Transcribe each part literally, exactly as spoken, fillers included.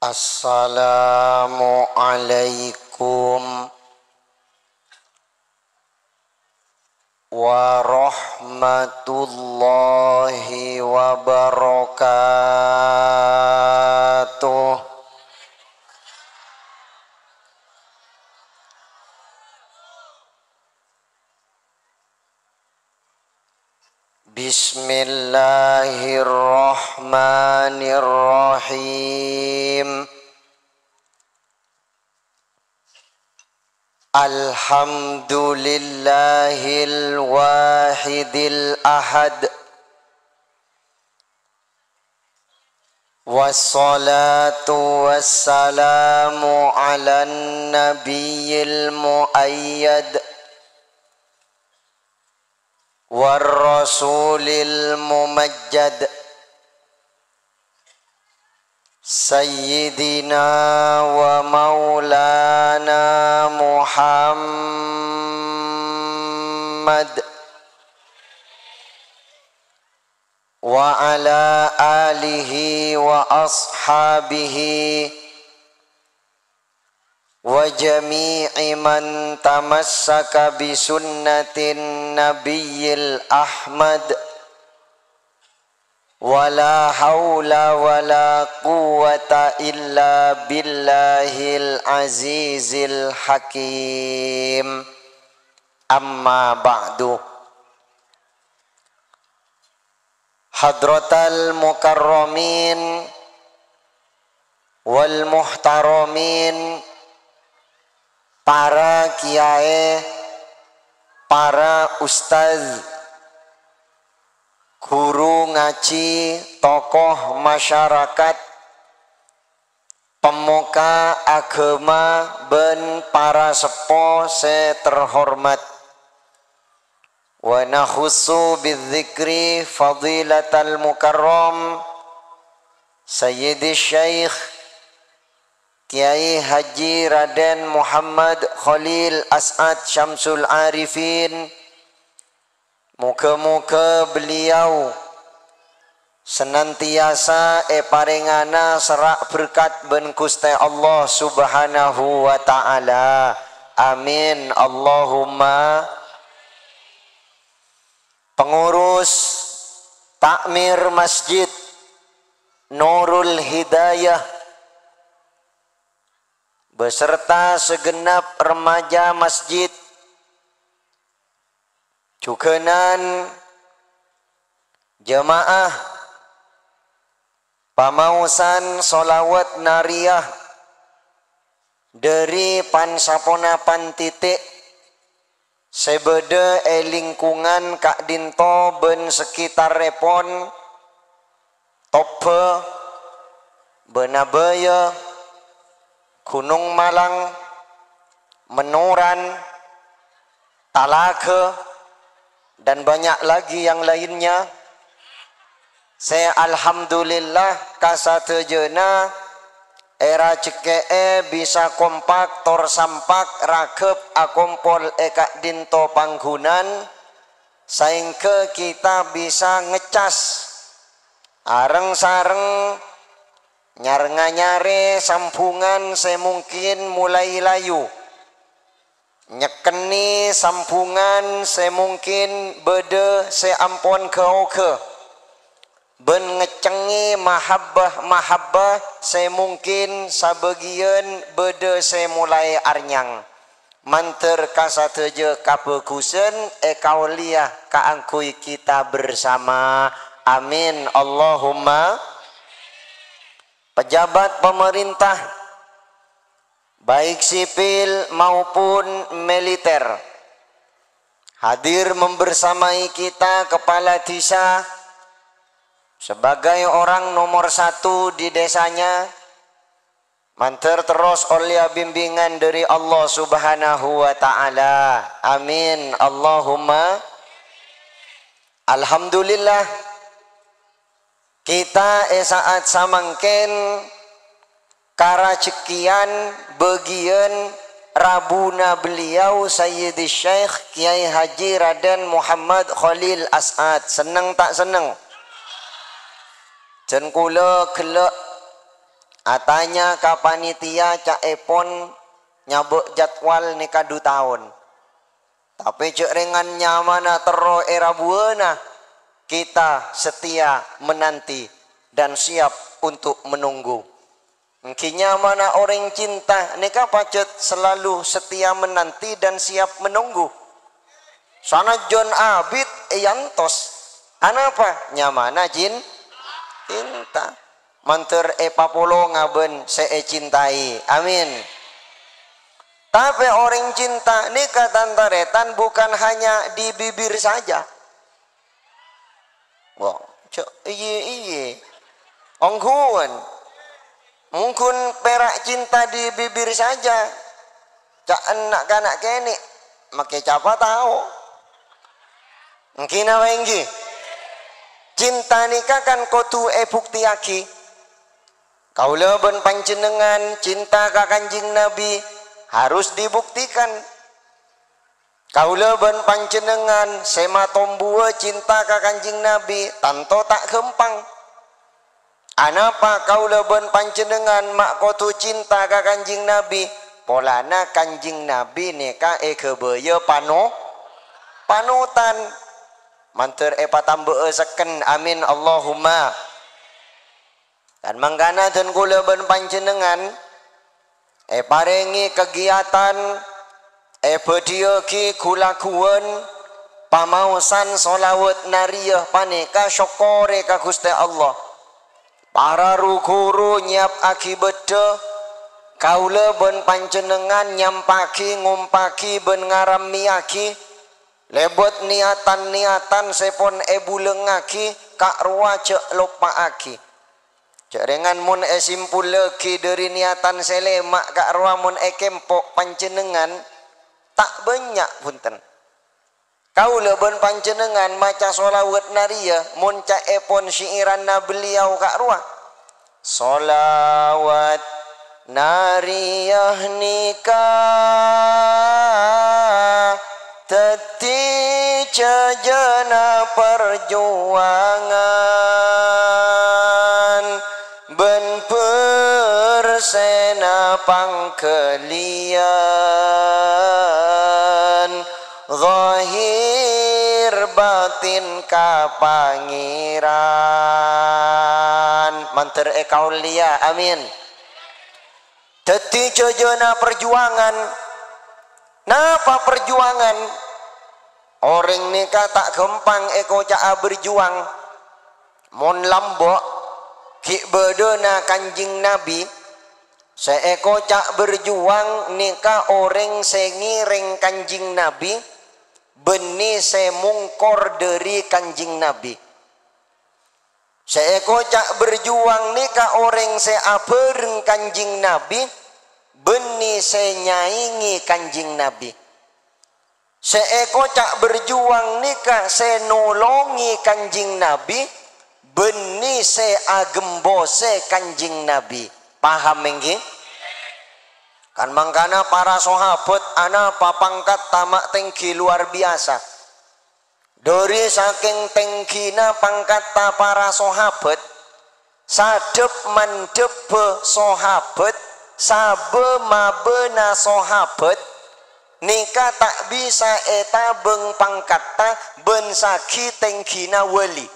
Assalamualaikum warahmatullahi wabarakatuh. Bismillahirrahmanirrahim. Alhamdulillahil wahidil ahad. Wassalatu wassalamu ala nabiyil muayyad war rasulil mumajjad, sayyidina wa maulana Muhammad wa ala alihi wa ashabihi wa jami'i man tamassaka bi sunnatin nabiyyil Ahmad. Wa la haula wa la quwwata illa billahil azizil hakim. Amma ba'du. Hadratal mukarramin wal muhtaramin, para kiyaè, para ustaz, guru ngajhi, tokoh masyarakat, pemuka agama bân para seppo sè terhormat. Wa nakhussu bidzikri fadilatal mukarram Sayyidi Syekh Kiai Haji Raden Muhammad Khalil As'ad Syamsul Arifin. Moga-moga beliau senantiasa èparèngana sera' berkat bân Ghustè Allah Subhanahu wa Ta'ala. Amin. Allahumma. Pengurus Takmir Masjid Nurul Hidayah beserta segenap remaja masjid, jhughânan jamaah pamaosan sholawat nariyah dhâri pan-saponapan titik sè bâdâ è lingkungan ka'dinto bân sekitarèpon, Toba, Bânabâjâ, Gunung Malang, Menoran, Talaga, dan banyak lagi yang lainnya, sè alhamdulillah kasadhâjâna èrajhekkè'è bisa kompak tor sampak ragep akompol è ka'dinto pangghuna'an, saèngghâ kita bisa ngecas areng-sareng nyar-nganyarè sambhungan sè mungkin molaè layu, nyekkennè sambhungan sè mungkin bâdâ sè ampon ghâ-oghâ, bân ngèccengngè mahabbah-mahabbah sè mungkin sabâgiyân bâdâ sè molaè arnyang. Mandhâr ka sadhâjâ kabhâghusân èkaollèya kaangghuy kita bersama. Amin. Allahumma. Pejabat pemerintah, baik sipil maupun militer, hadir membersamai kita, kepala desa, sebagai orang nomor satu di desanya, mandhâr terros ollèya bimbingan dhâri Allah Subhanahu wa Ta'ala. Amin. Allahumma. Alhamdulillah, kita è sa'at samangkèn karajhekkèyan bâgiyân rabuna beliau Sayyidi Syekh Kiai Haji Raden Muhammad Khalil As'ad. Senneng ta' senneng? Jhân kaulâ ghellâ' atanya ka panitia ca'èpon nyabâ' jadwal nèka du taon. Tapè jhâ' rèngan nyamana terro èrabuwâna, kita setia menanti dan siap untuk menunggu. Èngghi nyamana orèng cinta nèka pajhât selalu setia menanti dan siap menunggu. Sanajjân abit èyantos. Anapa? Nyamana cin-, cinta. Mandhâr èpapolonga bân sè ècintai. Amin. Tapè orèng cinta nèka tan-tarètan bukan hanya di bibir saja. Wah, cè', iyâ, iyâ. Ongghuwân. Mungkin pèra' cinta di bibir saja. Ca'na na'-kana' kènè', makè capa tao. Èngghi napa èngghi? Cinta nèka kan kodhu èbuktèyaghi. Kaulâ bân panjhennengngan cinta ka Kanjeng Nabi harus dibuktikan. Kaulâ bân panjhennengngan sè matombuwâ cinta ka Kanjeng Nabi tanto ta' ghâmpang. Anapa kaulâ bân panjhennengngan ma' kodhu cinta ka Kanjeng Nabi? Polana Kanjeng Nabi nèka èghâbâyâ pano-, panotan. Mandhâr èpatambâ'â sekken, amin, Allahumma. Kan mangkana dhân kaulâ bân panjhennengngan èparèngè kagiyatan, èbâdhiyâghi ghu-lagghuwân pamaosan sholawat nariyah panèka sokkorè ka Ghustè Allah. Para ru-ghuru nyèyapaghi bâddhâ, kaulâ bân panjhennengngan nyampa'aghi, ngompa'aghi bân ngarammèyaghi, lèbât niyatan-niyatan sè pon èbulengngaghi, ka' rowa jhâ' loppa'aghi. Jhâ' rèngan mon èsimpullaghi dhâri niyatan sè lèma' ka' rowa mon èkempo' panjhennengngan, ta' bânnya', bhunten. Kaulâ bân panjhennengngan maca sholawat nariyah mon ca'èpon syi'iranna beliau ka' rowa. Sholawat nariyah nèka dhâddhi jhâjâna parjuwangan bân bârsèna pangghâliyân zahir batin ka Pangèran. Mandhâr èkaollèya, amin. Dhâddhi jhâjâna parjuwangan. Napa parjuwangan? Orèng nèka ta' ghâmpang èkoca'a berjuang. Mon lambâ', ghi' bâdâna Kanjeng Nabi, sè èkoca' berjuang nèka orèng sè ngèrèng Kanjeng Nabi, bânnè sè mongkor dhâri Kanjeng Nabi. Sè èkoca' berjuang nèka orèng sè abhâreng Kanjeng Nabi, bânnè sè nyaèngè Kanjeng Nabi. Sè èkoca' berjuang nèka sè nolongè Kanjeng Nabi, bânnè sè agembosè Kanjeng Nabi. Paham, èngghi? Kan mangkana para sahabat anapa pangkatta ma' tèngghi lowar biyasa. Dhâri sakèng tèngghina pangkatta para sahabat, sadhâp-mandhâbbhâ sahabat, sabâ-mabâna sahabat, nèka ta' bisa ètabâng pangkatta bân sagi tèngghina wali.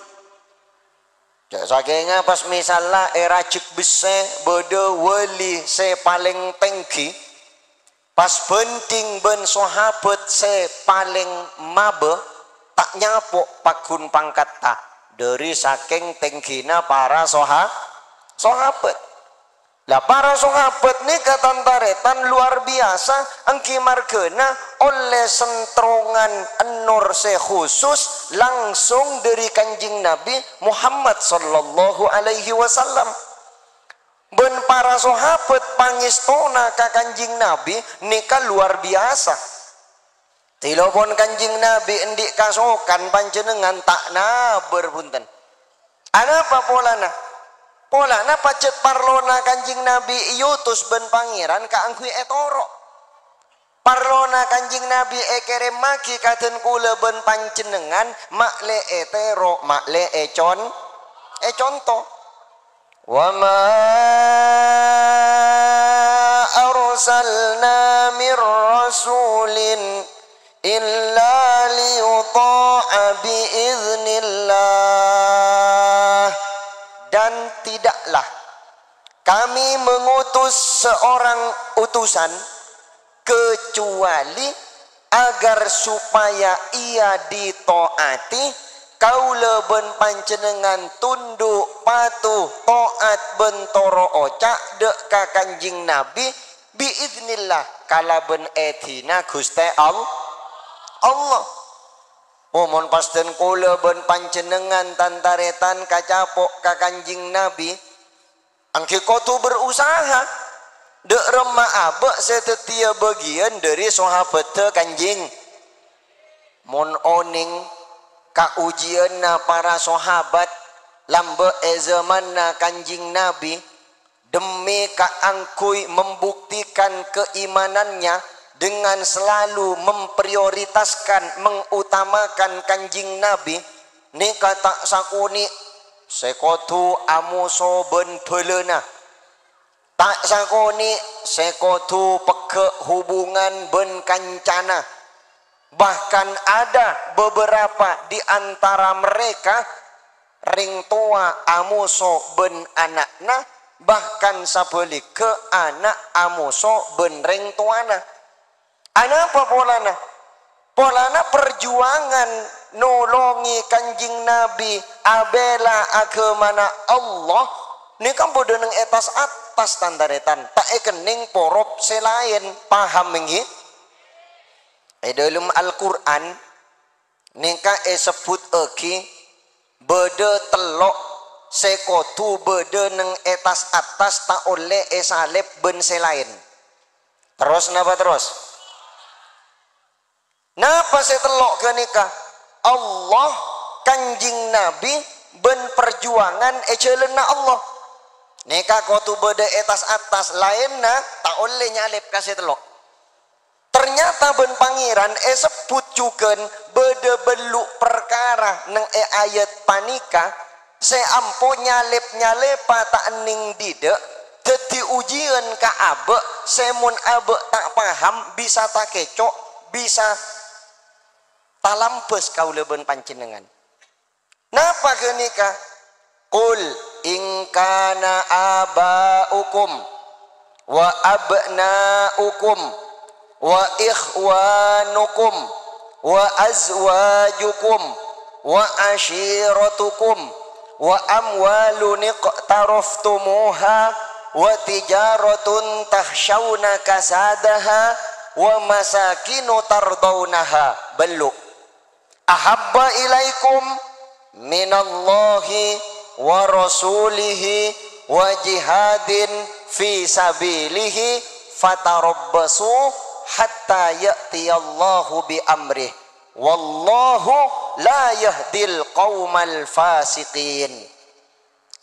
Jhâ' sakènga pas misalla è rajek bessè bâdâ wali sè palèng tèngghi, pas bhândhing bân sahabat sè palèng mabâ, ta' nyapo' pagghun pangkatta dhâri sakèng tèngghina para soha-, sahabat. Lah, para sahabat nèka tan-tarètan lowar biyasa, èngghi marghâna ollè sentrongan ènnor sè khusus langsung dhâri Kanjeng Nabi Muhammad sallallahu alaihi wasallam. Bân para sahabat pangèstona ka Kanjeng Nabi nèka lowar biyasa. Tilopon Kanjeng Nabi andi' kasokan panjhennengngan ta' nabâr, bhunten. Anapa polana? Polana pajhât parlona Kanjeng Nabi èotos bân Pangèran kaangghuy ètoro'. Parlona Kanjeng Nabi èkèrèmmaghi ka dân kaulâ bân panjhennengngan, ma' lè ètèro', ma' lè ècon-, èconto. Wa ma arsalna min rasulin illa liyutha'a bi idznillah. Dan tidaklah Kami mengutus seorang utusan kecuali agar supaya ia ditaati, kaula bân panjhennengngan tundhu', patuh, taat bân toro' oca' dâ' ka Kanjeng Nabi, biiznillah, kalabân èdhina Ghustè All-, Allah. Oh, mon pas dân kaula bân panjhennengngan tan-tarètan kacapo' ka Kanjeng Nabi, èngghi kodhu berusaha. Dâ' remma abâ' sè dhâddhiyâ bâgiyân dhâri sahabatta Kanjeng. Mon onèng kaojiyanna para sahabat lambâ' è zamanna Kanjeng Nabi, demi kaangghuy membuktikan keimanannya dengan selalu memprioritaskan, mengutamakan Kanjeng Nabi, nèka ta' sakonè' sè kodhu amoso bân bhâlâna. Ta' sakonè' sè kodhu pegghâ' hubungan bân kancana. Bahkan ada beberapa di antara mereka, rèng towa amoso bân ana'na, bahkan sabhâligghâ ana' amoso bân rèng towana. Anapa polana? Polana parjuwangan nolongè Kanjeng Nabi abhâlâ aghâmana Allah nèka bâdâ neng è attas-attas, tan-tarètan, ta' èkennèng porop sè laèn. Paham, èngghi? È dâlem Al-Qur'an nèka èsebbhuttaghi bâdâ tello' sè kodhu bâdâ neng è attas-attas, ta' ollè èsalèp bân sè laèn. Terros napa terros? Napa sè tello' ghânèka? Allah, Kanjeng Nabi, bân parjuwangan è jhâlânna Allah. Nèka kodhu bâdâ è attas-attas, laènna ta' ollè nyalèp ka sè tello'. Ternyata bân Pangèran èsebbhut jhughân bâdâ bâllu' parkara neng è ayat panèka sè ampo nyalèp-nyalèpa ta' ennèng dhidhâ, dhâddhi ujiyân ka abâ' sè mon abâ' ta' paham bisa takèco', bisa talambâs kaulâ bân panjhennengngan. Napa ghânèka? "Qul in kana aba'ukum wa abna'ukum wa ikhwanukum wa azwajukum wa ashiratukum wa amwalun iqtaraftumuha wa tijaratun takhshawna kasadaha wa masakinu tardawnaha." Bâllu'. "Ahabba ilaikum minallahi wa rasulihi wa jihadin fi sabilihi fatarabbasu hatta ya'tiyallahu bi amrih, wallahu la yahdil qaumal fasiqin."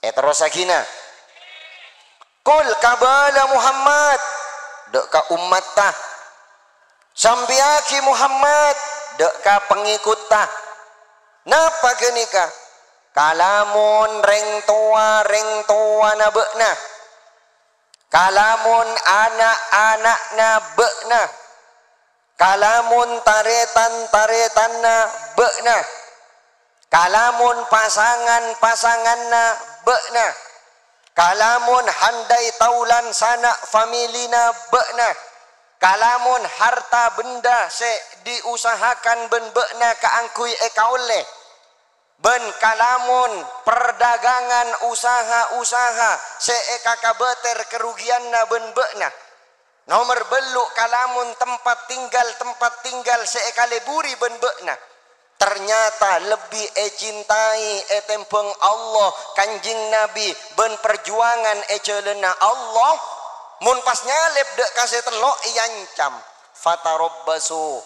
Èterrossaghina. "Qul," kabâlâ Muhammad, dâ' ka ommatta. Sampèyaghi Muhammad, dâ' ka pangèkotta. Napa ghânèka? Kalamon rèng towa-rèng towana bâ'na. Kalamon ana'-ana'na bâ'na. Kalamon tarètan-tarètanna bâ'na. Kalamon pasangan-pasanganna bâ'na. Kalamon handai taulan sana' familina bâ'na. Kalamon harta benda sè diusahakan bân bâ'na kaangghuy èkaollè. Bân kalamon pardagangan usaha-usaha sè èkakabâtèr karugiyanna bân bâ'na. Nomer bâllu', kalamon tempat tinggal-tempat tinggal sè èkaleburi bân bâ'na. Ternyata lebbi ècintai ètèmbhâng Allah, Kanjeng Nabi, bân parjuwangan è jhâlânna Allah. Mon pas nyalèp dâ' ka sè tello' èancam. Fatarabbasu,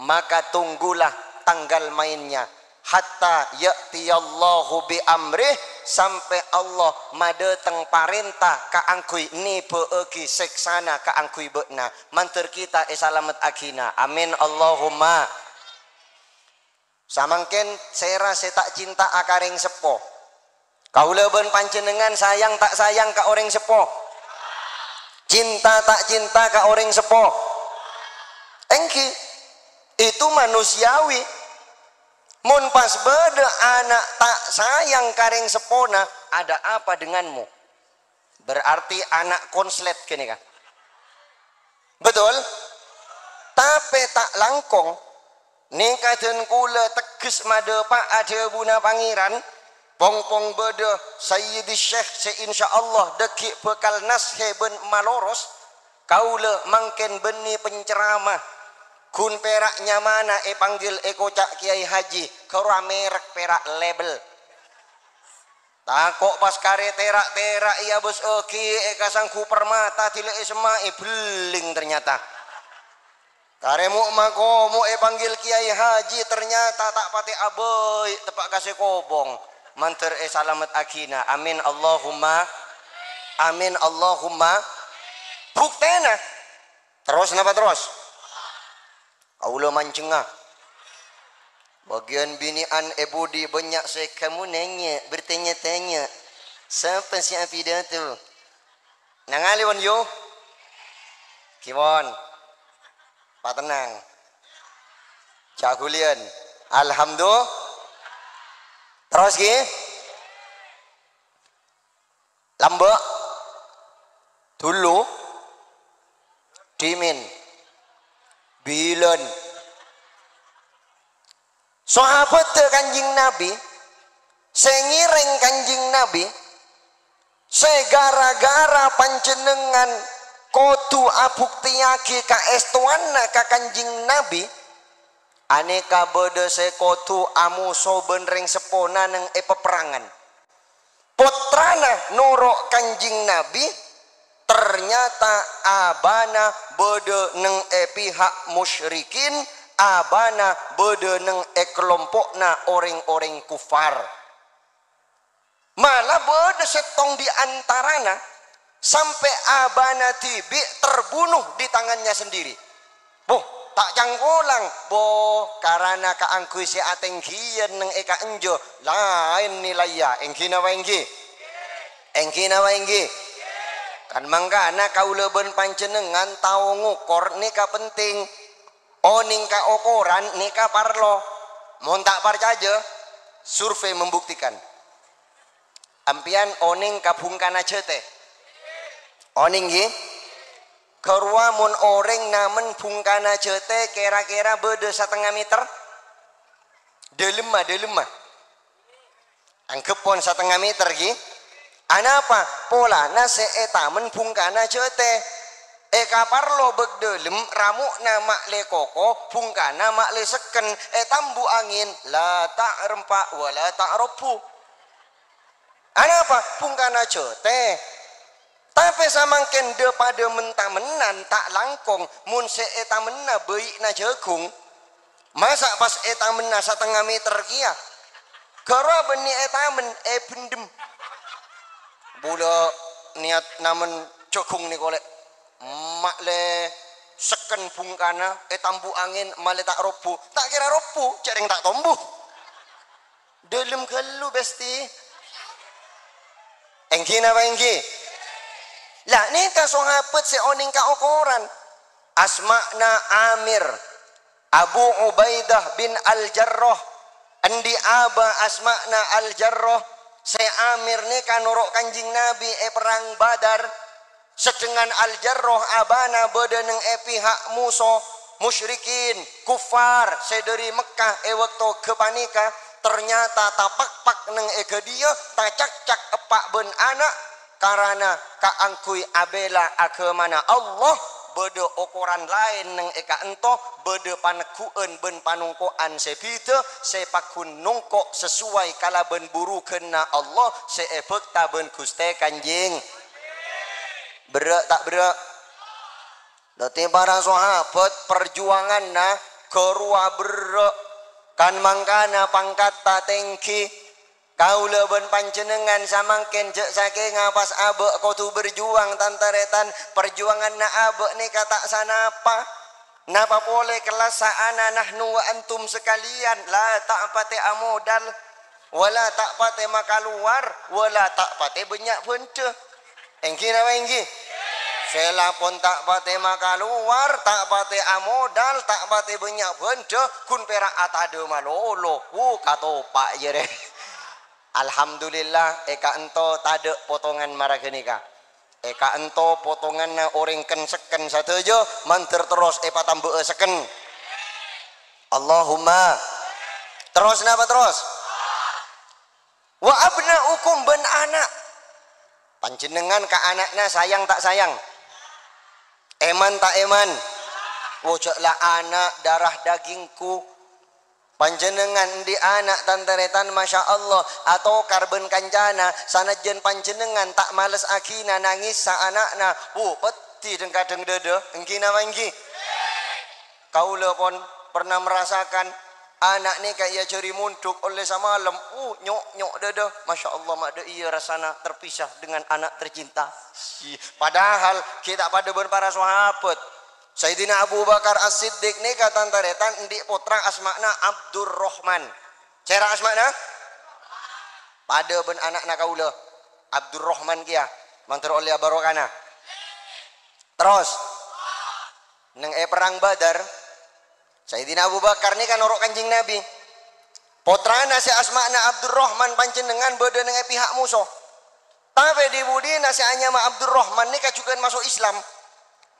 maka tunggulah tanggal mainnya. Hatta ya'tiyallahu bi amrih, sampè' Allah madâteng parènta kaangghuy nèbâ'aghi sèksana kaangghuy bâ'na. Mandhâr kita èsalamettaghinah. Amin, Allahumma. Samangkèn sèra sè ta' cinta'a ka rèng seppo. Kaulâ bân panjhennengngan sayang ta' sayang ka orèng seppo? Cinta ta' cinta ka orèng seppo? Èngghi. Itu manusiawi. Mon pas bâdâ ana' ta' sayang ka rèng seppona, ada apa denganmu? Berarti ana' konslet ghânèka. Betul? Tapè ta' langkong, nèka dân kaulâ tegghes madhâpa'a dhâbuna Pangèran, pong-pong bâdâ Sayyidi Syekh sè insyaallah dhâggi' bhâkal nashè bân maloros, kaulâ mangkèn bânnè penceramah. Ghun pèra' nyamana èpanggil èkoca' Kèyaè Haji, ghârowa merek pèra' label. Tako' pas karè tèra'-tèra' èabâssaghi èkasanggu permata, dila' èsemma' èbelling ternyata. Karè mo' mako-mo' èpanggil Kèyaè Haji, ternyata ta' patè abâi teppa' ka sè kobong. Mandhâr èsalamettaghina. Amin Allahumma. Amin Allahumma. Buktèna. Terros napa terros? Kaulâ mancengnga. Bâgiyân binè'an è budi bânnya' sè kamu nanya, bertanya-tanya. Sapa sè apidato? Nangalè, won, yo? Ghi, won. Patennang. Jhâ' ghuliyân. Alhamdulillah. Terros, ghi? Lambâ'. Dulu. Dhimèn. Bilân. Sahabatta Kanjeng Nabi, sè ngèrèng Kanjeng Nabi, sè ghârâ-ghârâ panjhennengngan kodhu abuktèyaghi kaèstowanna ka Kanjeng Nabi, anèka bâdâ sè kodhu amoso bân rèng seppona neng è peperangan. Pottrana noro' Kanjeng Nabi, ternyata abana bâdâ neng è pihak musyrikin, abana bâdâ neng è kalompo'na orèng-orèng kufar. Mala bâdâ sèttong di antarana sampè' abana dhibi' terbunuh di tangannya sendiri. Boh, ta' cangkolang, boh, karana kaangghuy sè atèngghiyân neng è ka'enjâ, laèn nilaiyâ, èngghi napa èngghi? Èngghi napa èngghi? Kan mangkana kaulâ bân panjhennengngan tao ngokor nèka penting. Onèng ka okoran nèka parlo. Mon ta' parcajâ, survei membuktikan. Empèyan onèng ka bhungkana jhâtè? Onèng, ghi? Ghâruwa mon orèng namen bhungkana jhâtè kèra-kèra bâdâ satengnga mèter? Dâlemma, dâlemma. Angghep pon satengnga mèter, ghi? Anapa? Polana sè ètamen bhungkana jhâtè. Èkaparlo bâk dâlem, ramo'na ma'lè koko, bhungkana ma'lè sekken, ètambu angèn, la ta'rempa' wa la ta'robbu. Anapa? Bhungkana jhâtè. Tapè samangkèn dâ-padâ men-tamennan ta' langkong, mon sè ètamenna bâi'na jhâghung. Masa' pas ètamenna satengnga mèter kèya? Ghâruwa bânnè ètamen, èbhendhem. Bulâ niyat namen jhâghung nèko lè'. Ma'lè sekken bhungkana, ètambu angèn, ma'lè ta' robbu. Ta' kèra robbu, jhâ' rèng ta' tombu. Dâlem ghâllu, Besti. Èngghi napa èngghi? Lah, nèka sahabat sè onèng ka okoran. Asma'na Amir, Abu Ubaidah bin Al-Jarrah. Endi' aba asma'na Al-Jarrah? Sè Amir nèka noro' Kanjeng Nabi è Perrang Badar. Sedangkan Al-Jarrah abana bâdâ neng è pihak moso, musyrikin, kuffar sè dâri Mekkah è bâkto ghâpanèka, ternyata tapakpak neng è ghâdhiyâ, tacakcak eppa' bân ana', karana kaangghuy abhilâ aghâmana Allah, bâdâ okoran laèn neng è ka'ènto, bâdâ paneggu'ân bân panongko'an sè bhidhâ, sè pagghun nongko' sasowai kalabân burughânna Allah sè èbhâkta bân Ghustè Kanjeng. Berrâ' ta' berrâ'? Dhâddhi para sahabat parjuwanganna ghâruwa berrâ', kan mangkana pangkatta tèngghi. Kaulâ bân panjhennengngan samangkèn jhâ' sakènga pas abâ' kodhu berjuwang, tan-tarètan, parjuwanganna abâ' nèka ta' sanapa. Napa polè kellassa'anna nahnu wa antum sakaliyan, la ta' patè amodal, wala ta' patè makalowar, wala ta' patè bânnya' bhândhâ. Èngghi napa èngghi? Sella pon ta' patè makalowar, ta' patè amodal, ta' patè bânnya' bhândhâ, ghun pèra' atadhâ malolo. Wuh, katopa' jârèya. Alhamdulillah, è ka'ento tadâ' potongan mara ghânèka. È ka'ento potonganna orèng kèn-sekkèn sadhâjâ, mandhâr terros èpatambâ'â sekkèn. Allahumma. Terros napa terros? "Wa abna'ukum," bân ana'. Panjhennengngan ka ana'na sayang ta' sayang? Èman ta' èman? Wo, jhâ' la ana' darah dagingku. Panjhennengngan andi' ana' tan-tarètan, masya Allah, atokar bân kancana, sanajjân panjhennengngan ta' malessaghi na-, nangèssa ana'na, wo, peddhi dhâng-kadhâng dhâdhâ, èngghi napa èngghi? Kaulâ pon pernah merasakan ana' nèka èajhâri mondhuk ollè samalem, wo, nyo'-nyo' dhâdhâ, masya Allah, ma' dâ' iyâ rassana terpisah dengan anak tercinta. Padahal ghi' ta' padâ bân para sahabat. Sayyidina Abu Bakar As-Siddiq nèka tan-tarètan andi' pottra asmana Abdurrahman. Sèra asmana? Padâ bân ana'na kaulâ, Abdurrahman kèya, mandhâr ollè barokana. Terros, neng è Perrang Badar, Sayyidina Abu Bakar nèka noro' Kanjeng Nabi. Pottrana sè asmana Abdurrahman panjhennengngan bâdâ neng è pihak moso. Tapè dhi-budhina sè anyama Abdurrahman nèka jhughân maso' Islam.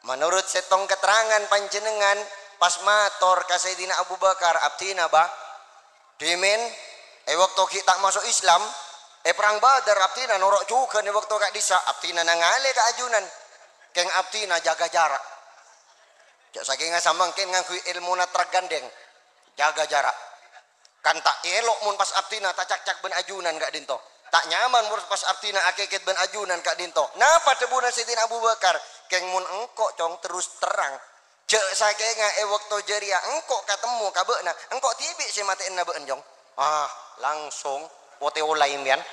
Menurut sèttong keterangan panjhennengngan pas mator ka Sayyidina Abu Bakar, "Abdhina, Bah, dhimèn è bâkto ghi' ta' maso' Islam, è Perrang Badar abdhina noro' jhughân è bâkto ka'dissa', abdhina nangalè ka ajunan. Kèng abdhina jâgâ jhârâ'." Jhâ' sakènga samangkèn ngangghuy èlmona trek gandhèng. Jâgâ jhârâ'. Kan ta' èlo' mon pas abdhina tacakcak bân ajunan ka'dinto. Ta' nyaman mon pas abdhina akèkèt bân ajunan ka'dinto. Napa dhâbuna Sayyidina Abu Bakar? "Kèng mon engko', Cong, terros terrang, jhâ' sakènga è bâkto jârèya engko' katemmo ka bâ'na, engko' dhibi' sè matè'ana bâ'na, Cong." Ah, langsung potè ollè sampèyan.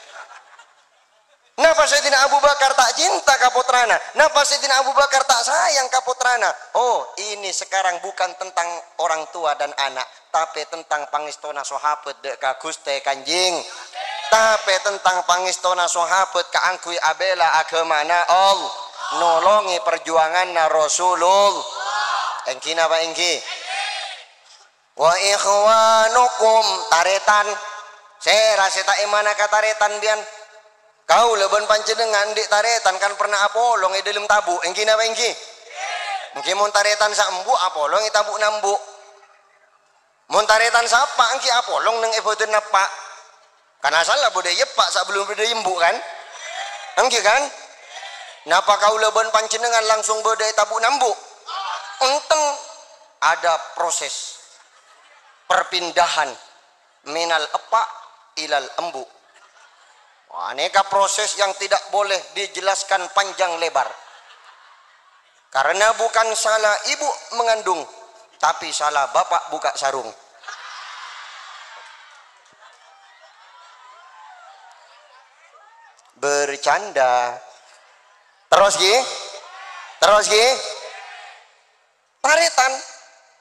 Napa Sayyidina Abu Bakar ta' cinta ka pottrana? Napa Sayyidina Abu Bakar ta' sayang ka pottrana? Oh, ini sekarang bukan tentang orang tua dan anak, tapè tentang pangèstona sahabat dâ' ka Ghustè Kanjeng. Tapè tentang pangèstona sahabat kaangghuy abhilâ aghâmana Allah, nolongè parjuwanganna Rasulullah. Èngghi napa èngghi? "Wa ikhwanukum," tarètan. Sèra sè ta' èmana ka tarètan, biyan? Kaulâ bân panjhennengngan andi' tarètan kan pernah apolong è dâlem tabu', èngghi napa èngghi? Èngghi, mon tarètan sè embu' apolong è tabu'na embu'. Mon tarètan sè eppa' èngghi apolong neng è bâdânna eppa'. Kan asalla bâdâ è eppa' sabellunna bâdâ è embu', kan? Èngghi, kan? Napa kaulâ bân panjhennengngan langsung bâdâ è tabu'na embu'? Enten. Ada proses perpindahan minal eppa' ilal embu'. Wah, nèka proses yang tidak boleh dijelaskan panjang lebar. Karena bukan salah ibu mengandung, tapi salah bapak buka sarung. Bercanda. Terros, ghi? Terros, ghi? Tarètan.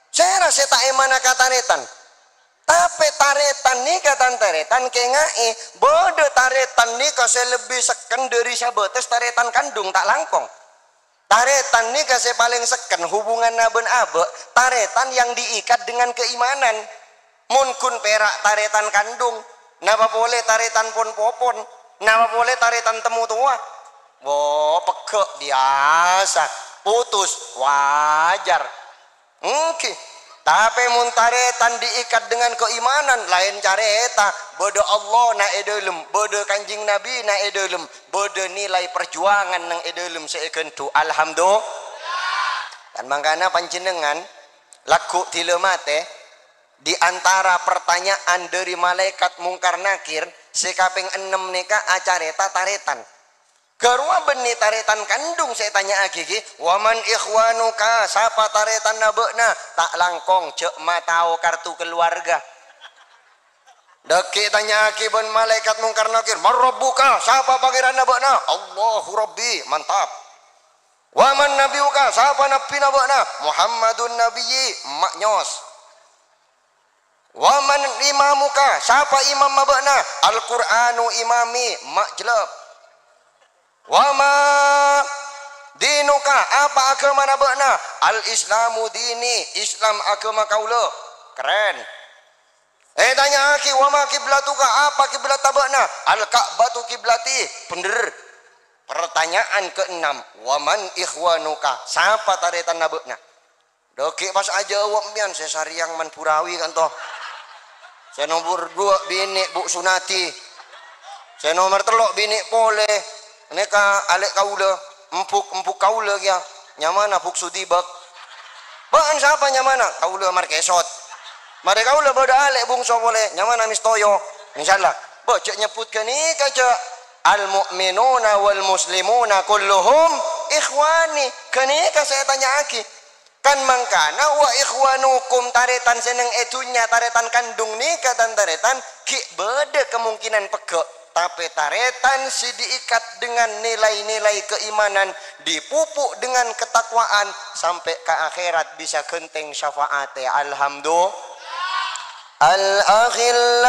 Sèra sè ta' èmana ka tarètan? Tapè tarètan nèka, tan-tarètan, kènga'è, bâdâ tarètan nèka sè lebbi sekken dâri sabâtes tarètan kandhung, ta' langkong. Tarètan nèka sè palèng sekken hubunganna bân abâ', tarètan yang diikat dengan keimanan. Mon ghun pèra' tarètan kandhung, napa polè tarètan pon-popon, napa polè tarètan temmo towa? Wo, pegghâ' biyasa, putus, wajar. Èngghi. Tapè mon tarètan diikat dengan keimanan, laèn carèta. Bâdâ Allahna è dâlem, bâdâ Kanjeng Nabina è dâlem, bâdâ nilai perjuangan neng è dâlem sè èghândhu. Alhamdulillah. Kan mangkana panjhennengngan lagghu' dhilâ matè, di antara pertanyaan dâri malaèkat Mungkar Nakir sè kapèng ennem nèka acarèta tarètan. Ghâruwa bânnè tarètan kandhung sè ètanya'aghi, ghi? "Wa man ikhwanuka? Sapa tarètanna bâ'na?" Ta' langkong, jhâ' matao kartu keluarga. Dâgghi' ètanya'aghi bân malaèkat Mungkar Nakir, "Man rabbuka? Sapa pangèranna bâ'na?" "Allahu Rabbi." Mantap. "Wa man nabiyuka? Sapa nabbina bâ'na?" "Muhammadun Nabiyyi." Ma'nyos. "Wa man imamuka? Sapa imamma bâ'na?" "Al-Qur'anu imami." Ma'jlâb. "Wa ma din Nuka, apa aghâmana bâ'na? Al-Islamu dini, Islam aghâma kaulâ. Kerrèn. Ètanya'aghi, "Wa ma kiblatuka, apa kiblatta bâ'na?" "Al-Ka'batu kiblati." Bhendher. Pertanyaan keenam, "Wa man ikhwanuka, sapa tarètanna bâ'na?" Dhâggi' pas ajâwâb empèyan, sè sarèyang man burawi kanto. Sè nomer duwâ' binè' Bu Sunati. Sè nomer tello' binè' polè. Nèka alè' kaulâ, embuk, embuk kaulâ kèya. Nyamana Buk Sudibâk. Bâ'ân sapa nyamana? Kaulâ Markesot. Marè kaulâ bâdâ alè' bungso polè, nyamana Mistoyo. Insyaallah. Bâ, jhâ' nyebbhut ghânèka, jhâ'. "Al-mu'minuna wal muslimuna kulluhum ikhwani." Ghânèka sè ètanya'aghi. Kan mangkana, "Wa ikhwanukum," tarètan sè neng è dhunnya, tarètan kandung nèka, tan-tarètan, ghi' bâdâ kemungkinan pegghâ'. Tapè tarètan sè diikat dengan nilai-nilai keimanan, dipupuk dengan ketakwaan, sampè' ka akhèrat bisa ghântèng syafa'atè. Alhamdulillah. Al-akhillau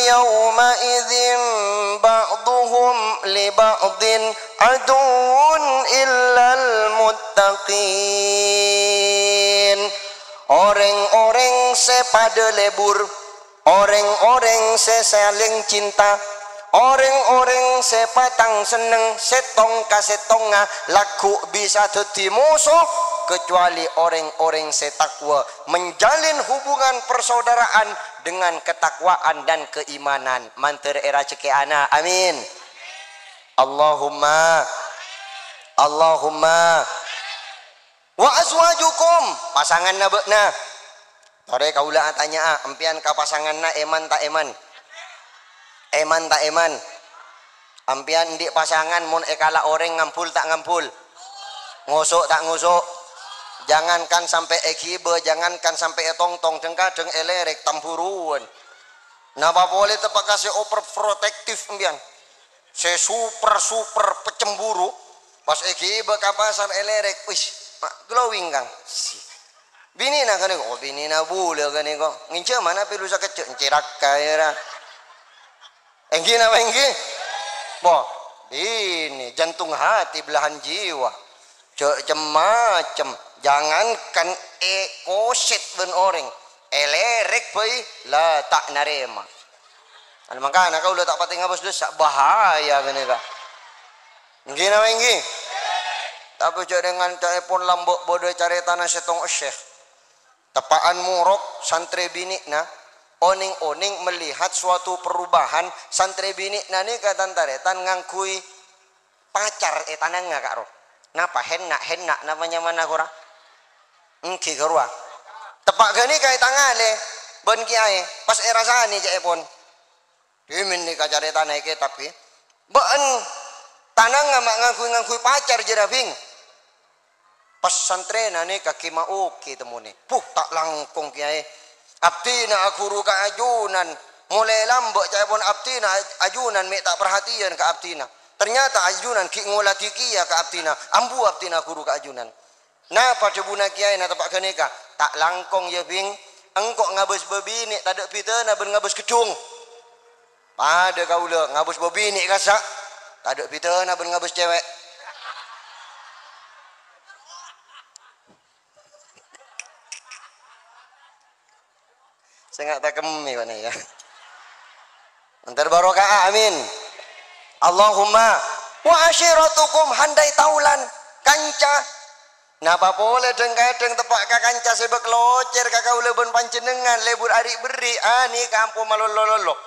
yawma idzin ba'duhum li ba'din aduwwun illal muttaqin. Orèng-orèng sè padâ lebur, orèng-orèng sè saling cinta, orèng-orèng sè patang senneng, sèttong ka sèttongnga lagghu' bisa dhâddhi moso, kecuali orèng-orèng sè takwa, menjalin hubungan persaudaraan dengan ketakwaan dan keimanan. Mandhâr èrajhekkè'ana. Amin. Allahumma. Allahumma. "Wa azwajukum," pasanganna bâ'na. Torè kaulâ atanya'a, empèyan ka pasanganna èman ta' èman? Èman ta' èman? Empèyan andi' pasangan mon èkala' orèng ngambul ta' ngambul? Ngoso' ta' ngoso'? Jangankan sampè' èghibâ, jangankan sampè' ètongtong, dhâng-kadhâng èlèrèk tamburuwân. Napa polè teppa' ka sè overprotective empèyan? Sè super-super pecemburu, pas èghibâ ka pasar èlèrèk, "Wis, ma' glowing, Kang." Si. Binèna ghânèka, "Oh, binèna bulâ ghânèka. Ngènjhâmana pèlu sakejjhâ', èncèrakka, yâ, ra." Èngghi napa èngghi? Bo, binè, jantung hati, belahan jiwa. Jhâ' cem-macem, jangankan èkosèt bân orèng, èlèrèk bhâi la ta' narèma. Kan mangkana kaulâ ta' patè ngabâs dhusa, bahaya ghânèka. Èngghi napa èngghi? Tapè jhâ' dengan ca'èpon lambâ' bâdâ carètana sèttong syekh. Teppa'an morok santrè binè'na, onèng-onèng melihat suatu perubahan, santrè binè'na nèka tan-tarètan ngangghuy pacar è tanangnga, Ka', ro. Napa, henna', henna', napa nyamana, ghuru? Èngghi, ghâruwa. Teppa' ghânèka ètangalè bân kèyaè, pas èrasanè ca'èpon. Dhimèn nèka carètana è kètab, ghi. Bâ'ân tanangnga ma' ngangghuy-ngangghuy pacar jârèya, Bhing. Pas santrèna nèka ghi maogi temmonè. Puh, ta' langkong, kèyaè. Abdhina aghuru ka ajunan. Molaè lambâ' ca'èpon abdhina aj-, ajunan mè' ta' parhatèyan ka abdhina. Ternyata ajunan ghi' ngoladhi kèya ka abdhina. Ambu abdhina aghuru ka ajunan. Napa dhâbuna kèyaèna teppa' ghânèka? Ta' langkong, yâ, Bhing. Engko' ngabâs bâbinè' tadâ' bhidhâna bân ngabâs ghedhung. Padâ kaulâ ngabâs bâbinè' kassa', tadâ' bhidhâna bân ngabâs cèwèk. Sènga' takemmè, Pak, nè, yâ. Mandhâr barokah, amin. Allahumma wa asyiratukum, handai taulan, kanca. Napa polè dhâng-kadhâng teppa' ka kanca sè bâk locèr ka kaulâ bân panjhennengngan, lebur ari' berri', anèka ampon malolo-lolo.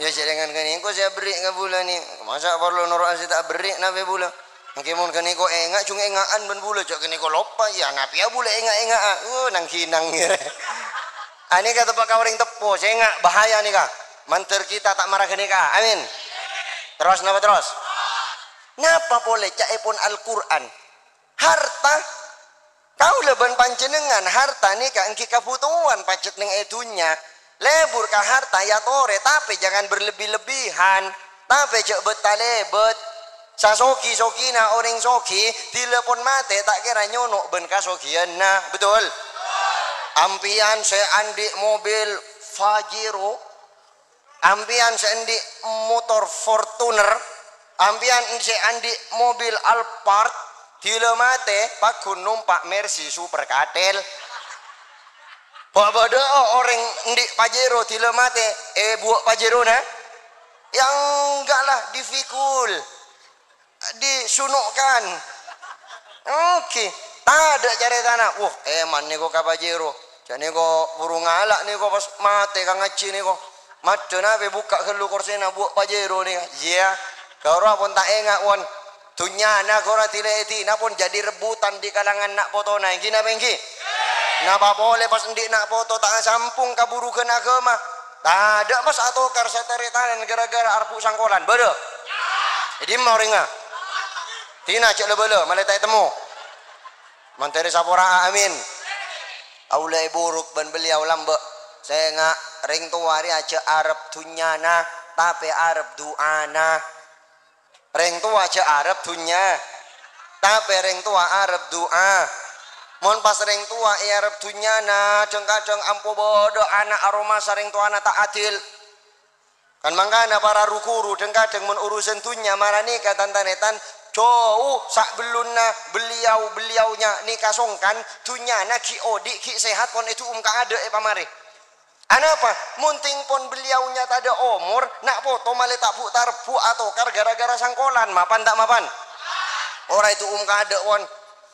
Yâ, jhâ' dengan ghânèka sè aberri' ka bulâ nè. Masa' parlo noro'a sè ta' aberri' napè bulâ? Èngghi mon ghânèka enga', jhung enga'an bân bulâ, jhâ' ghânèka loppa, yâ, napèya bulâ enga'-enga'a. Uh, nang-ghinang. Anèka teppa' ka orèng teppo, sènga', bahaya nèka. Mandhâr kita ta' mara ghânèka. Amin. Terros napa terros? Napa polè ca'èpon Al-Qur'an? Harta. Kaulâ bân panjhennengngan, harta nèka èngghi kabhutowan pajhât neng è dhunnya. Lebur ka harta, yâ torè, tapè jangan berlebih-lebihan. Tapè jhâ' bât-talèbât. Sasogi-sogina orèng sogi, bilâ pon matè ta' kèra nyono' bân kasogiyanna. Betul? Ampèyan sè andi' mobil Pajero, ampèyan sè andi' motor Fortuner, Sampèyan sè andi' mobil Alphard, dhila matè, pagghun nompa' Mercy Super Katel. Bâ-, bâdâ'â orèng andi' Pajero dhila matè, èbuwâ' Pajerona? Ya enggak lah, dipikul, disuno'kan. Ènggi, tadâ' carètana. Wah, èman nèko ka Pajero. Jhâ' nèko buru ngala' nèko pas matè ka ngajhi nèko. Maddhâ napè bukka' ghâllu korsèna buwâ' Pajero nèka. Iyâ, ghârowa pon ta' enga', pon. Dhunnyana ghârowa dilè'èdina pon jadi rebutan di kalangan na' potona. Ènggi napa ènggi? Napa polè pas andi' na' poto ta' asampung ka burughân aghâma? Tadâ' pas atokar sataretanan ghârâ-ghârâ arebbhu' sangkolan. Bâdâ? È dimma orèngnga? Dina jhâ' la bâlâ, malè ta' ètemmo. Mandhâri sapora'a, amin. Kaulâ èburuk bân beliau lambâ'. Sènga' rèng towa rèya jhâ' arep dhunnyana, tapè arep du'ana. Rèng towa jhâ' arep dhunnya, tapè rèng towa arep du'a. Mon pas rèng towa èarep dhunnyana, dhâng-kadhâng ampo bâdâ ana' aromasa rèng towana ta' adil. Kan mangkana para ru-ghuru dhâng-kadhâng mon urusan dhunnya mara nèka tan-tarètan, jhâu sabellunna beliau-beliaunya nèka songkan, dhunnyana ghi' odi', ghi' sehat, pon èdu'um ka adâ' èpamarè. Anapa? Mon tèng pon beliaunya tadâ' omor, na' poto malè ta' bu-, tarebbhu' atokar ghârâ-ghârâ sangkolan, mapan ta' mapan? Ora èdu'um ka adâ', pon.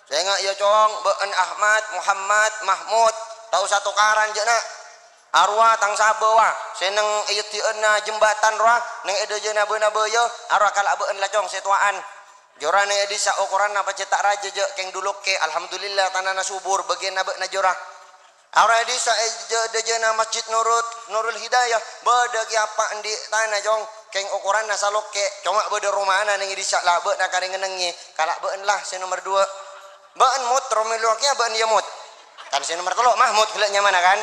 Sènga' ya, Cong, bâ'en Ahmad, Muhammad, Mahmud, ta' osa tokaran, jhâ' na'. Arowa tang sabâ, wa, sè neng è yeddi'ânna jembatan rowa, neng è dâjâna bâ-nabâ, yâ, arowa kala' bâ'en la, Cong, sè towa'an. Jhâ' ra neng è dissa' okoranna pajhât ta' rajâ, jhâ' kèng duluk kè, alhamdulillah, tanana subur, bâgiyânna bâ'na jhâ' ra. Arowa è dissa' è jhâ-, dâjâna Masjid Nurut, Nurul Hidayah, bâdâ kèya pa' andi' tana, Cong, kèng okoranna salokkè', coma bâdâ romana neng è dissa' la bâ'na karè ngennengngè, kala' bâ'en la sè nomer duwâ'. Bâ'en, Mut, romèlowa kèya bâ'en, yâ, Mut. Kan sè nomer tello' Mahmud ghellâ' nyamana, kan?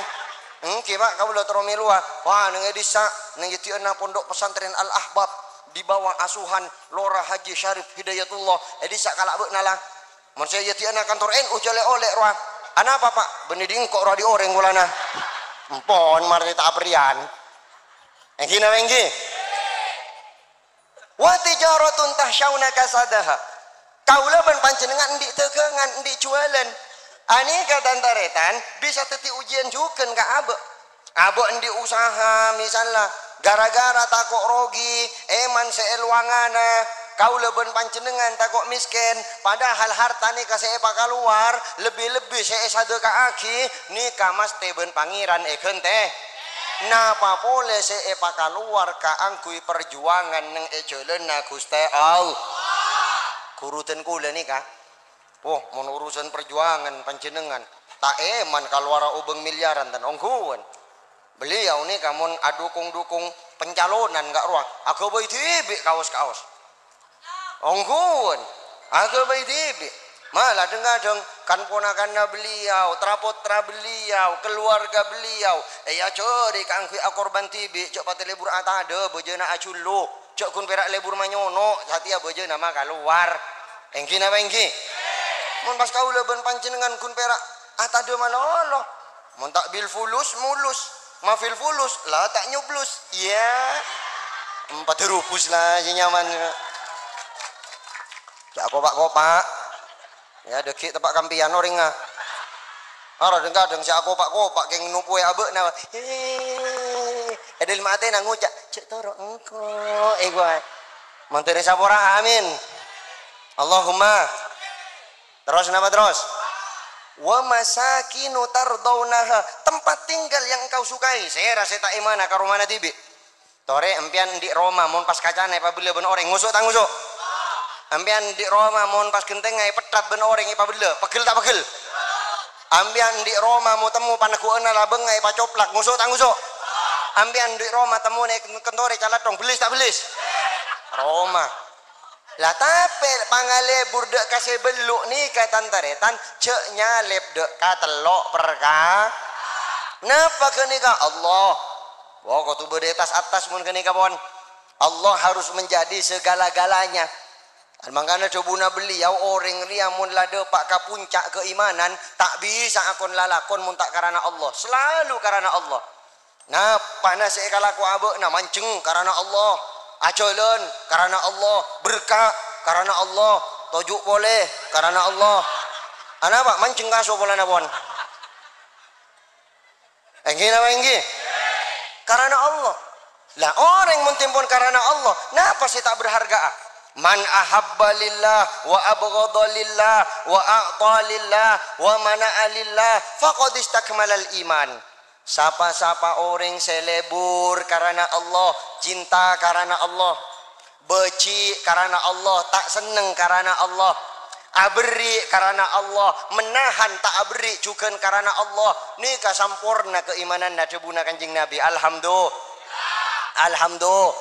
Ènggi, Pa', kaulâ terro mèlowa. Wah, neng è dissa', neng yeddi'ânna Pondok Pesantren Al-Ahbab, di bawah asuhan Lora Haji Syarif Hidayatullah. È dissa' kala' bâ'na la. Mon sè yeddi'ânna kantor N U jhâ' lè-olè rowa. Anapa, Pa'? Bânnè dingko' rowa dhi' orèng polana. Empon, marè ta' aperriyân. Ènggi napa ènggi? "Wa tijaratun takhsyauna kasadaha." Kaulâ bân panjhennengngan andi' dâgângan, andi' juwâlân. Anèka, tan-tarètan, bisa dhâddhi ujiyân jhughân ka abâ'. Abâ' andi' usaha, misalla, ghârâ-ghârâ tako' rogi, èman sè èlowangana, kaulâ bân panjhennengngan tako' mèskèn, padahal harta nèka sè èpakalowar, lebbi-lebbi sè èsadhâka'aghi, nèka mastè bân Pangèran èghântè. Napa polè sè èpakalowar kaangghuy parjuwangan neng è jhâlânna Ghustè Allah. Ghuru dân kaulâ nèka, oh, mon urusan parjuwangan panjhennengngan, ta' èman kalowara obâng milyaran, tan ongghuwân. Beliau nèka mon adukung-dukung pencalonan ka' rowa, aghâbây dhibi' kaos-kaos. Ongghuwân, aghâbây dhibi'. Mala dhâng-kadhâng kan-ponakanna beliau, tra-pottra beliau, keluarga beliau èajhâri kaangghuy akorban dhibi', jhâ' patè lebur atadâ, bâjâna ajhullu, jhâ' ghun pèra' lebur manyono', satèya bâjâna makalowar. Ènggi napa ènggi? Mon pas kaulâ bân panjhennengngan ghun pèra' atadâ malolo, mon ta' bil fulus, mulus. Ma fil fulus, la ta' nyoblus. Iyâ. Empat rubus la sè nyaman. Jhâ' kopa'-kopa'. Iyâ, dâggi' teppa' kampèyan orèngnga. Ara dhâng-kadhâng sè akopa'-kopa' kèng nopowè abâ'na. He. È dâlem atèna ngoca', "Jhâ' toro' engko'." È, ghuwâ. Mandhâri saporana, amin. Allahumma. Terros napa terros? "Wa masakinu tardaunaha," tempat tinggal yang engkau sukai. Sèra sè ta' èmana ka romana dhibi'. Torè, empèyan andi' roma mon pas kacana èpabellâ bân orèng, ngoso' ta' ngoso'? Empèyan andi' roma mon pas ghentèngnga èpetthap bân orèng èpabellâ, pegghel ta' pegghel? Empèyan andi' roma mon temmo paneggu'ânna labângnga èpacoplak, ngoso' ta' ngoso'? Empèyan andi' roma temmona è ken-, kentorè calathong, bellis ta' bellis? Roma. La tapè pangalebur dâ' ka sè bellu' nèka, tan-tarètan, jhâ' nyalèp dâ' ka tello' perka-, napa ghânèka? Allah. Wah, kodhu bâdâ è attas-attas mon ghânèka, pon. Allah harus menjadi segala-galanya. Mangkana dhâbuna beliau, orèng rèya mon la dâpa' ka puncak keimanan, ta' bisa akon lalakon mon ta' karana Allah. Selalu karana Allah. Napana sè èkalako abâ'na manjheng karana Allah. Ajhâlân karana Allah, berka' karana Allah, toju' polè karana Allah. Anapa? Manjheng kaso polana pon. Èngghi napa èngghi? Karana Allah. Lah, orèng mon tèmpon karana Allah, napa sè ta' berharga'a? "Man ahabba lillah wa abghadha lillah wa a'ta lillah wa mana'a lillah faqad istakmalal iman." Sapa-sapa orèng sè lebur karana Allah, cinta karana Allah, bâji' karana Allah, ta' senneng karana Allah, aberri' karana Allah, menahan ta' aberri' jhughân karana Allah, nèka samporna kaimananna, dhâbuna Kanjeng Nabi. Alhamdu-, alhamdu-,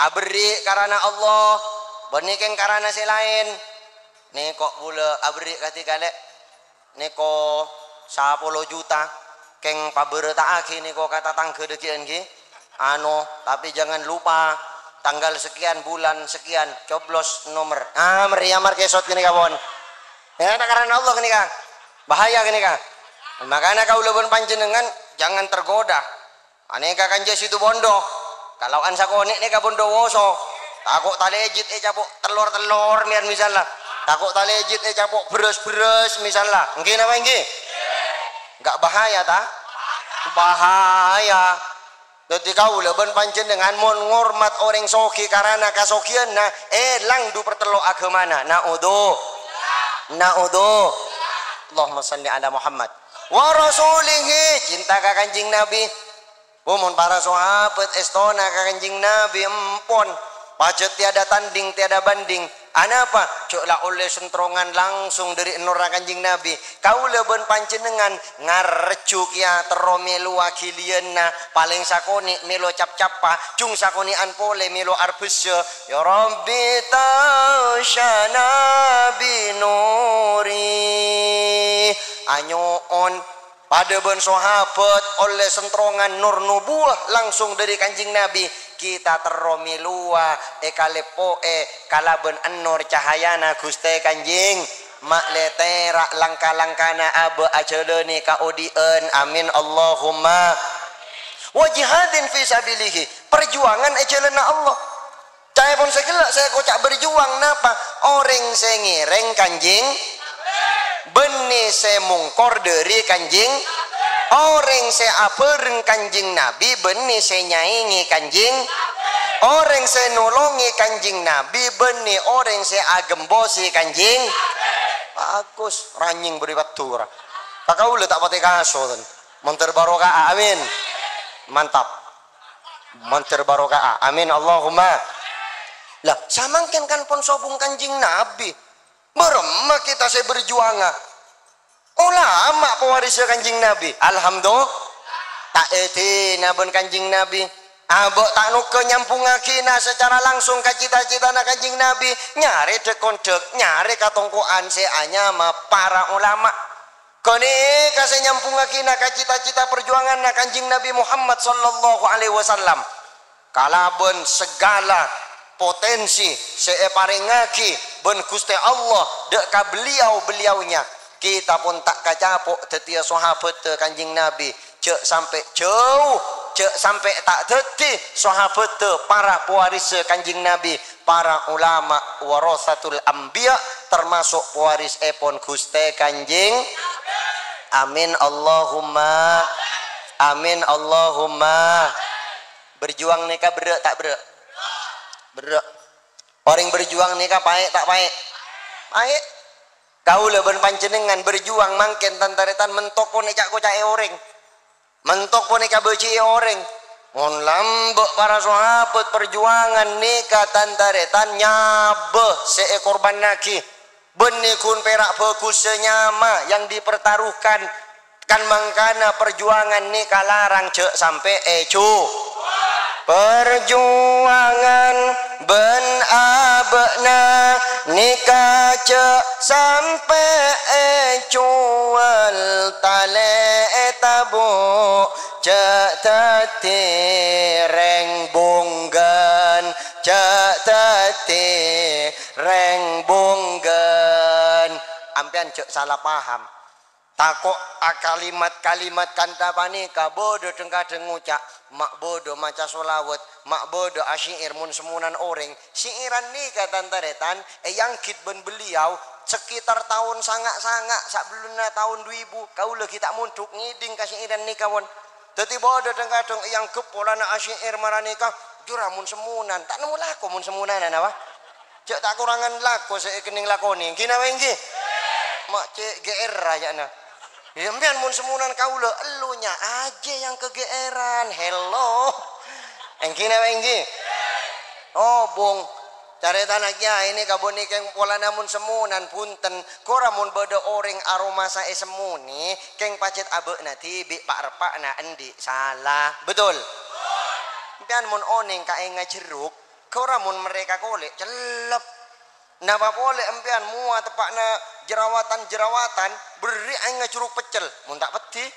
aberri' karana Allah, bânnè kèng karana sè laèn. Nèko' bulâ aberri' kadhi kalè'. Nèko sapolo juta, kèng pabhârâta'aghi nèko ka tatangghâ dhâggi'ân ghi. Anu, tapi jangan lupa tanggal sekian bulan sekian coblos nomor. Ah, meriah markesot ghânèka pon. Ya, ta' karana Allah ghânèka. Bahaya ghânèka. Makana kaulâ bân panjhennengngan jangan tergoda. Anèka kanja Situbondo. Kala'an sakonè' nèka Bondowoso. Tako' talèjit ècapo' tellor-tellor mèyan misalla. Tako' talèjit ècapo' bherrâs-bherrâs misalla. Èngghi napa èngghi? Enggak bahaya, ta? Bahaya. Dhâddhi kaulâ bân panjhennengngan mon ngormat orèng soghi karana kasoghiyânna, èlang du partello' aghâmana. Na'udzu-, na'udzu-, Allahumma shalli ala Muhammad. Wa rasulihi, cinta ka Kanjeng Nabi. Oh, mon para sahabat èstona ka Kanjeng Nabi, empon. Pajhât tiada tanding, tiada banding. Anapa? Jhâ' la ollè sentrongan langsung dhâri ennorra Kanjeng Nabi. Kaulâ bân panjhennengngan ngarejju kèya terro mèlowa ghiliyânna, palèng sakonè' mèlo cap-cappa, jhung sakonè'an polè mèlo arbessa. Ya Rabbi, tausyana bi nuri. Anyo'on. Padâ bân sahabat ollè sentrongan nur nubuwah langsung dhâri Kanjeng Nabi, kita terro mèlowa èkalèppo'è kalabân ennor cahayana Ghustè Kanjeng. Ma' lè tèra' langka-langkana abâ' ajhâlânè kaodi'ân. Amin, Allahumma. Wa jihadin fi sabilihi, parjuwangan è jhâlânna Allah. Caèpon sè ghellâ' sè èkoca' berjuang napa? Orèng sè ngèrèng Kanjeng, bânnè sè mongkor dhâri Kanjeng, orèng sè abhâreng Kanjeng Nabi, bânnè sè nyaèngè Kanjeng, orèng sè nolongè Kanjeng Nabi, bânnè orèng sè aghembosè Kanjeng. Bagus, ranyèng bâri' paddhurâ. Ka kaulâ ta' patè kaso, ten. Monter baroka'a, amin. Mantap. Monter baroka'a. Amin, Allahumma. Lah, samangkèn kan pon sobung Kanjeng Nabi. Bârâmma kita sè berjuanga? Ulama pewarissa Kanjeng Nabi. Alhamdulillah. Ta' èdina bân Kanjeng Nabi. Abâ' ta' nokka nyambungaghina secara langsung ka cita-citana Kanjeng Nabi. Nyarè dhâk-kondhâk, nyarè katongko'an sè anyama para ulama. Ghânèka sè nyambungaghina ka cita-cita parjuwanganna Kanjeng Nabi Muhammad sallallahu alaihi wasallam. Kalabân saghâlâ potensi sè èparèngaghi bân Ghustè Allah dâ' ka beliau-beliaunya, kita pon ta' kacapo' dhâddhiyâ sahabatta Kanjeng Nabi. Jhâ' sampè' jhâu, jhâ' sampè' ta' dhâddhi sahabatta para pewarissa Kanjeng Nabi. Para ulama warasatul anbiya, termasuk pewarisèpon Ghustè Kanjeng. Amin, Allahumma. Amin, Allahumma. Berjuang nèka berrâ' ta' berrâ'? Berrâ'. Orèng berjuang nèka paè' ta' paè'? Paè'. Kaulâ bân panjhennengngan berjuang mangkèn, tan-tarètan, mentok pon èca'-koca'è orèng. Mentok pon èkabâji'i orèng. Mon lambâ' para sahabat parjuwangan nèka tan-tarètan nyabâ sè èkorbhânnaghi. Bânnè ghun pèra' bhâghussa nyama yang dipertaruhkan. Kan mangkana parjuwangan nèka larang jhâ' sampè' èjhu. Parjuwangan bân abâ'na nèka jhâ' sampè' èjuwâl talè ètabu', jhâ' dhâddhi rèng bunggan, jhâ' dhâddhi rèng bunggan. Ampèyan jhâ' sala paham. Tako' akalimat-kalimat kantha panèka bâdâ dhâng-kadhâng ngoca', ma' bâdâ maca sholawat, ma' bâdâ asyi'ir mon semmonan orèng. Syi'iran nèka, tan-tarètan, èangghit bân beliau sekitar taon sanga'-sanga' sabellunna taon du èbu. Kaulâ ghi' ta' mondhuk ngèdhing ka syi'iran nèka, pon. Dhâddhi bâdâ dhâng-kadhâng èangghep polana asyi'ir maranèka, jhâ' ra mon semmonan. Ta' nemmo lako mon semmonanna, napa? Jhâ' ta' korangan lako sè èkennèng lakonè. Ènggi napa ènggi? Ma' cè' G R ajâ'na. Yâ, sampèyan mon semmonan kaulâ, ello nya ajâ yang kegeeran. Hello. Ènggi napa ènggi? Oh, bung. Carètana kèyaè nèka bânnè kèng polana mon semmonan, bhunten. Kora mon bâdâ orèng aromasa èsemmonè, kèng pajhât abâ'na dhibi' pa'-reppa'na andi' sala. Betul? Sampèyan mon onèng ka ènga jherruk, kora mon marè ka kolè', cellep. Napa polè empèyan mowa teppa'na jerawatan-jerawatan, berri' aèngnga jherruk peccel, mon ta' peddhi?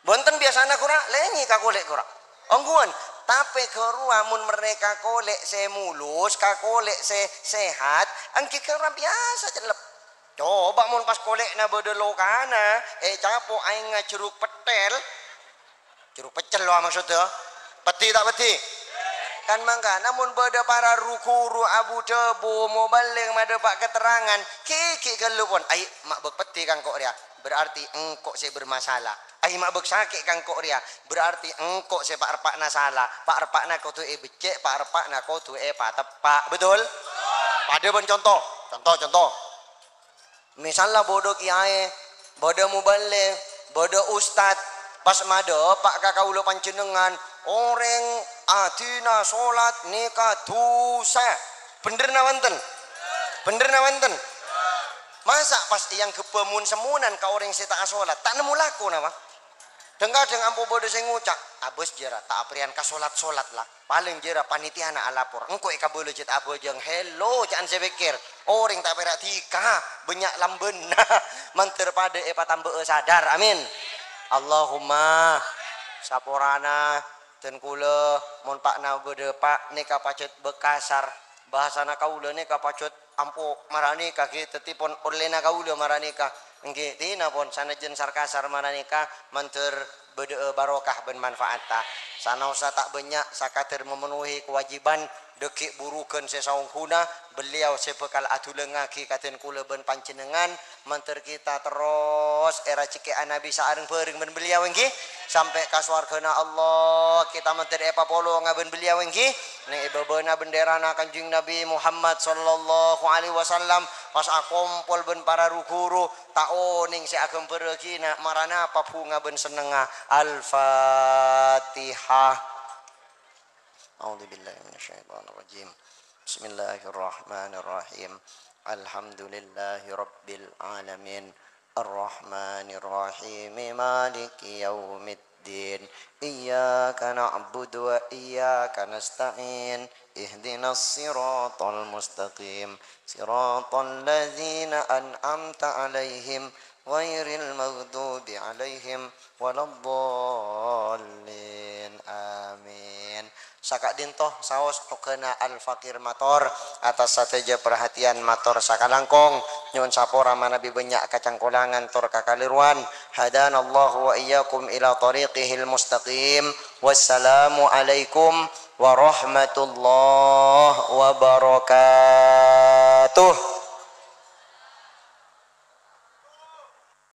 Bhunten, biyasana kora, lèngè ka kolè' kora. Ongghuwân, tapè ghârowa mon marè ka kolè' sè mulus, ka kolè' sè sehat, ènggi ghârowa biyasa cellep. Coba mon pas kolè'na bâdâ lokana, ècapo' aèngnga jherruk pettel, Jherruk peccel, lo, maksodda? Peddhi ta' peddhi? Kan mangkana, mon bâdâ para ru-ghuru abu-dhâbu, moballigh madâpa' katerrangan, ghi'-ghi' ghâllu, pon. Ai, ma' bâk peddhi ka engko' rèya, berarti engko' sè bermasalah. Ai, ma' bâk sakè' ka engko' rèya, berarti engko' sè pa'-reppa'na sala. Pa'-reppa'na kodhu èbeccè', pa'-reppa'na kodhu èpateppa'. Betul? Padâ bân conto. Conto, conto. Misalla bâdâ kèyaè, bâdâ moballigh, bâdâ ustad, pas madâpa' ka kaulâ panjhennengngan, orèng adina solat nèka dhusa. Bhendher napa enten? Bhendher napa enten? Masa' pas èangghep mon-semmonan ka orèng sè ta' asolat? Ta' nemmo lako napa? Dhâng-kadhâng ampo bâdâ sè ngoca', "Abâs jârèya ta' aprèyan ka solat-solat la. Palèng jârèya panitiana alapor. Engko' èkabâlâ jhât abhâjâng." Hello, ca'na sè pèkkèr. Orèng ta' pèra' dhika, bânnya' lambâna. Mandhâr padâ èpatamba'a sadar. Amin. Allahumma. Saporana, dân kulâ, mon pa' na bâdâ pa' nèka pajhât bâk kasar. Bhâsana kaulâ nèka pajhât ampo maranèka, ghi, dhâddhi pon ollèna kaulâ maranèka. Ènggi, dhina pon sanajjhân sar-kasar maranèka mandhâr bâdâ'â barokah bân manfaatta. Sanaossa ta' bânnya', sakadâr memenuhi kewajiban dhâggi' burughân sè saongghuna, beliau sè bhâkal adhulângaghi ka dân kulâ bân panjhennengngan, mandhâr kita terros èrajhekkè'a Nabi sareng bhâreng bân beliau, ènggi, sampè' ka sowarghâna Allah, kita mandhâr èpapolonga bân beliau, ènggi. Neng è bâbâna bendèrana Kanjeng Nabi Muhammad sallallahu alaihi wasallam, pas akompol bân para ru-ghuru, ta' onèng sè aghâmbhârâghina mara napa bhunga bân sennengnga. Al-Fatihah. A'udzubillahi minasyaitonirrajim. Bismillahirrahmanirrahim. Alhamdulillahirabbil alamin. Arrahmanirrahim. Maliki yaumiddin. Iyyaka na'budu wa iyyaka nasta'in. Ihdinas siratal mustaqim. Siratal ladzina an'amta 'alaihim ghairil maghdubi 'alaihim waladdallin. Amin. Saka'dinto saos nyoghâna Al-Fakir mator atas sadhâjâ parhatiyan mator sakalangkong. Nyo'on sapora manabi bânnya' kacangkolangan tor kakalèrowan. Hadanallahu wa iyyakum ila thariqihil mustaqim. Wassalamualaikum warahmatullahi wabarakatuh.